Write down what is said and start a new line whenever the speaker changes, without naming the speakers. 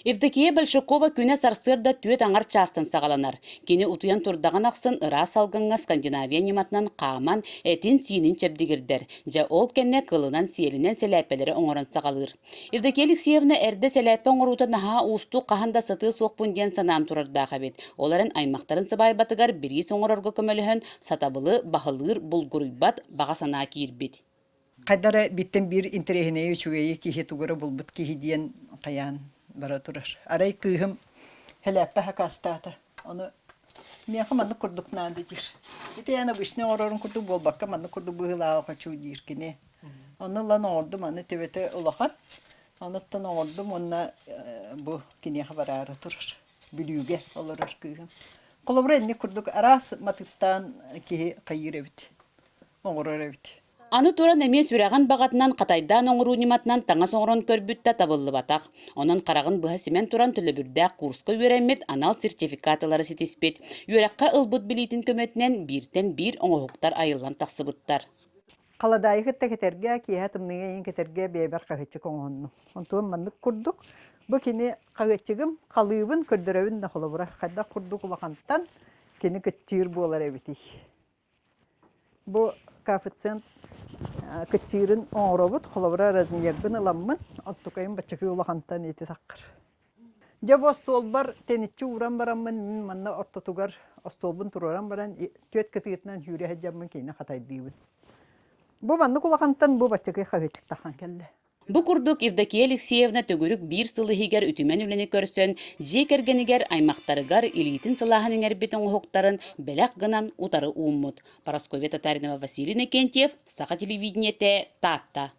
Евдокия Большакова күнэ сарсыарда түөрт аҥар чаастан саҕаланар. Кини утуйан турдаҕын ахсын ыраас салгыҥҥа Скандинавия ньыматынан хааман, этин-сиинин чэбдигирдэр. Дьэ, ол кэннэ кылынан-сиэлинэн сэлээппэлэри оҥорон саҕалыыр. Евдокия Алексеевна эрдэ сэлээппэ оҥоруута наһаа уустук, хаһан да сатыа суохпун диэн санаан турардаах эбит. Ол эрэн аймахтарын сыбаайбатыгар бириис оҥорорго көмөлөһөн, сатабылы баһылыыр булгуруйбат баҕа санаа киирбит.
Хайда эрэ бииртэн биир интэриэһинэйи үчүгэйи киһи тугу эрэ булбут киһи диэн хайаан бара турар. Арай кыыһым сэлээппэ сакаастаата. Ону миэхэ маннык курдук наада диир. Ити эн обычный оҥорорун курдук буолбакка маннык курдук быһыылааҕы хочу диир кини. Ону ылан оҥордум, аны төбөтө улахан. Онуттан оҥордум уонна бу киниэхэ бараары турар. Бүлүүгэ олорор кыыһым. Холобура инник курдук араас матыыптаан киһи хайыыр эбит, оҥорор эбит.
Аны туран эмиэ сүрэҕин баҕатынан хатайдаан оҥоруу ньыматынан таҥас оҥорон көрбүт да табыллыбатах. Онон хараҕын быһа симэн туран төлөбүрдээх курска үөрэммит, анал сертификат ылары ситиспит. Үөрэххэ ылбыт билиитин көмөтүнэн бииртэн биир оҥоһуктар айыллан тахсыбыттар.
Халадаайы кытта кэтэргэ, киэһэ тымныыга иһин кэтэргэ бэйэбэр хаһыаччык оҥоһуннум. Онтуон маннык курдук бу кини хаһыаччыгым халыыбын көрдөрөбүн да холобура хайдах курдук улахантан кини кыччыыр буолар эбитий. Бу коэффициент кыччыырын оҥоробут, холобура размербын ыламмын, оттукайым баччакыы улахантан ити таххар. Дьэ бу остуолбар тэниччи ууран бараммын, мин манна ортотугар остуолбун туруоран баран түөрт кытыытынан сүүрэ сылдьаммын кинини хатайдыыбын. Бу маннык улахантан бу баччакый хаһыаччык таххан кэллэ.
Бу курдук Евдокия Алексеевна төгүрүк биир сыл иһигэр үтүмэн үлэни көрсөн, дьиэ кэргэнигэр, аймахтарыгар илиитин сылааһын иҥэрбит оҥоһуктарын бэлэх гынан утары ууммут. Парасковья Татаринова, Василий Иннокентьев, Саха телевидениетэ, Таатта.